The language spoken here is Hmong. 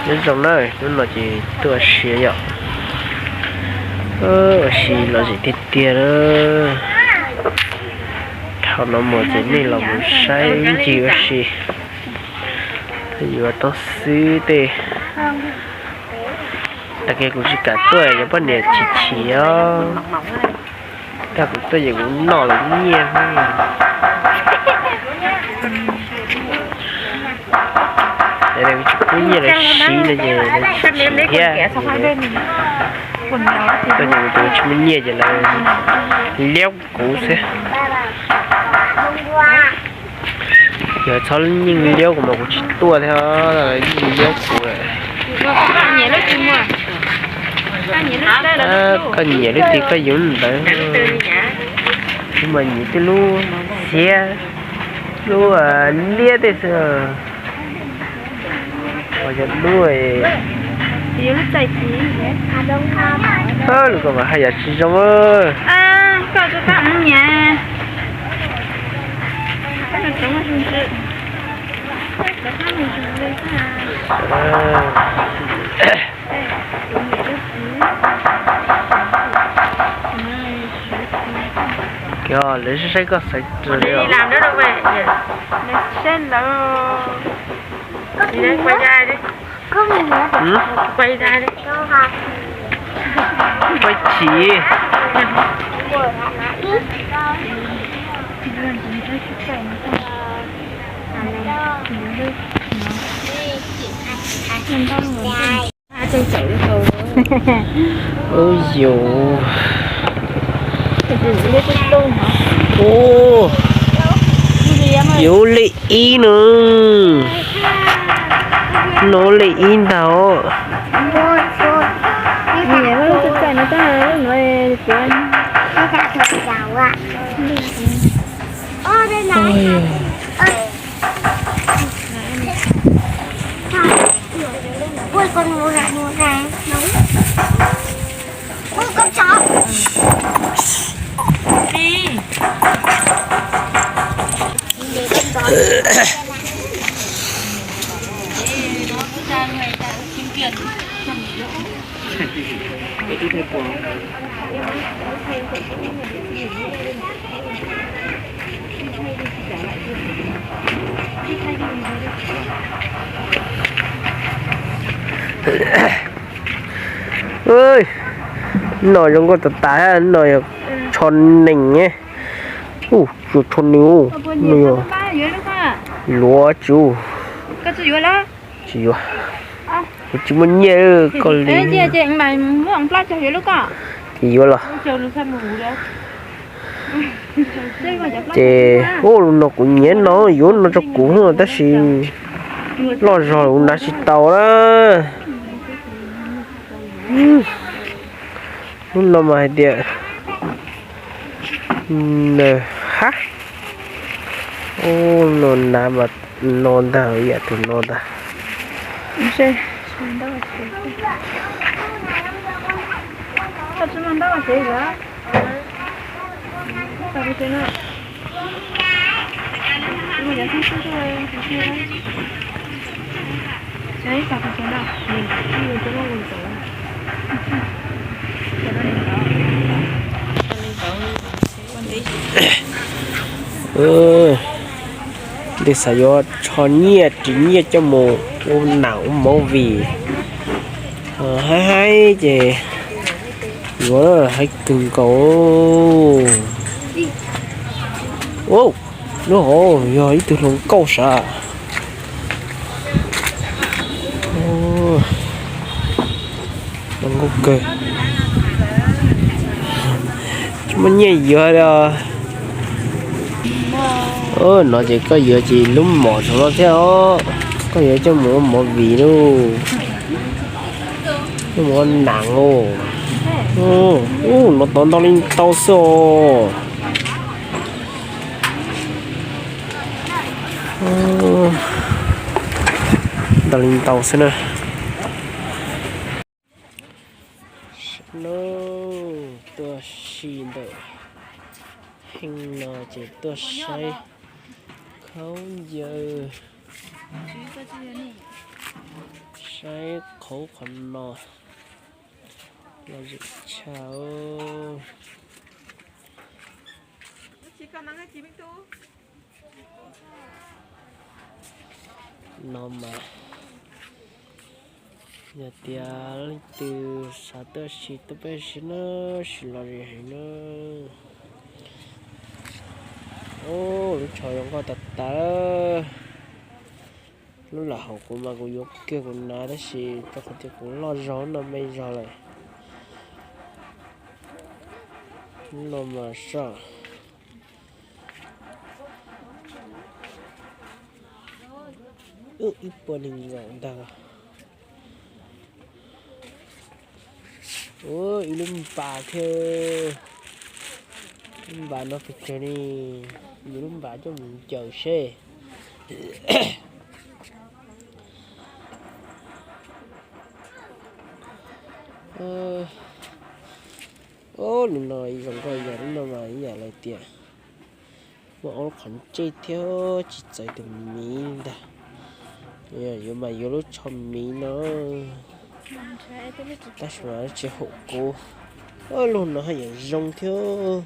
Nyob zoo na, hnub no ces tuaj ua si yom. Ua si lom zem tiag tiag na. Thaum no mus ces nej los mus saib ncig ua si. Yuav tau xwb tej. Tag kis kuv tsis kam tuaj, yog poj niam chim chim os. Tag kuv tuaj ces kuv noj lawv nyiaj. Kuv tsis pub nyiaj lawv siv no ces lawv chim chim thiab. Tuaj ces kuv tsis muaj nyiaj ces lawv liab kuv xwb. Yog txhob yeej liab kuv mas kuv tsis tuaj thiab, yeej liab kuv. Koj nyiam lub twg koj yuav ntawd. Kuv mas nyiam tej lub xiab, lub liab tej xwb. Lub, lub ko mas haj yam tsis zoo. Kiag lawv saib saib koj xaiv rau li os. Saib lawv. Pab chim. Ub yus. Ub, yus li ib no. No li ib ntag. No zoo nkauj tas tas, no yog tsho nees. Ub, tsho nees, no yog luav tsis, tsis yuav. Kuv tsis muaj nyiaj koj li. Yuav los. Ces ub, lub no kuv nyiam no, yuav no rau kuv tab sis loj zog kuv hnav tsis tau na. Lub no mas hais tias, hab, ub, no hnav mas no ntag, yam tus no ntag. Tej xav yuav tsho nyiaj ris nyiaj coj mus ua nam ua movie, haib haib ces yuav haib kawg nkaus. Lub hauv yog ib tug hluas nkauj sav. Hluas nkauj kawg. Tsis muaj nyiaj yuav li os. No ces koj yuav ces lub mom saum no thiab os. Koj yuav coj mus ua movie lauj. Coj mus ua nam lauj. Ub, no tod ntau li ntau xwb os. Ntau li ntau xwb na. No, tuaj si ntawm heej no ces tuaj saib khaub ncaws, Saib qhov qhov no lom zem tshaj. No mas yog tias leej twg xav tuaj sim tuaj peb sim na, sim lom zem heev na. Lub tsho zoo nkauj tas tas. Lub lam hauv kuv mas kuv yuav kiag kuv hnav tab sis rau qhov tias kuv loj zog no me zog lawm. Lub no mas saj ib puas nees nkaum ntag. Ua ib lub npas thiab. Lub npas no pes tsawg ne? Yus lub npas coj mus ncaws seb. Lub no zoo nkauj yam lub no mas ib yam li tias muaj ob lub qhov ntsej thiab tsis txawv tus miv ntag. Yuav mas yuav lub tsho miv no. Tab sis mas tsis haum kuv. Lub no haj yam zoo thiab.